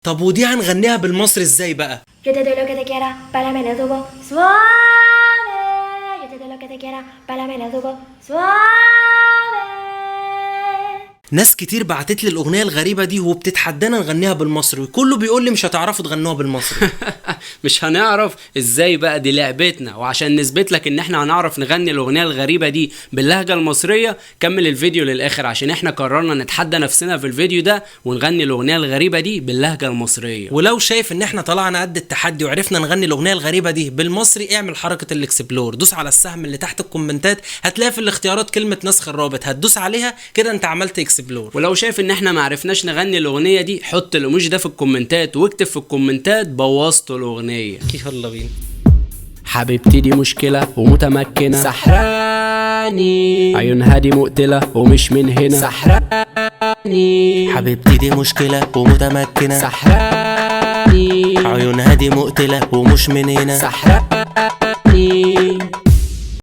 طب ودي هنغنيها بالمصري ازاي بقى؟ Yo te doy lo que te quiera, bailame el tubo suave. Yo te doy lo que te quiera, bailame el tubo suave. ناس كتير بعتت لي الاغنية الغريبة دي وبتتحدانا نغنيها بالمصري، وكله بيقول لي مش هتعرفوا تغنوها بالمصري. مش هنعرف ازاي بقى؟ دي لعبتنا، وعشان نثبت لك ان احنا هنعرف نغني الاغنية الغريبة دي باللهجة المصرية كمل الفيديو للاخر، عشان احنا قررنا نتحدى نفسنا في الفيديو ده ونغني الاغنية الغريبة دي باللهجة المصرية. ولو شايف ان احنا طلعنا قد التحدي وعرفنا نغني الاغنية الغريبة دي بالمصري، اعمل حركة ال explore، دوس على السهم اللي تحت الكومنتات، هتلاقي في الاختيارات كلمة نسخ الرابط، هتدوس عليها كده انت عملت explore. ولو شايف ان احنا معرفناش نغني الاغنية دي، حط الايموجي ده في الكومنتات واكتب في الكومنتات بوظتوا الاغنية. يلا بينا. حبيبتي دي مشكلة ومتمكنة، سحراني عيونها دي مقتلة ومش من هنا، سحراني حبيبتي دي مشكلة ومتمكنه، سحراني عيونها دي مقتله ومش من هنا، سحراني.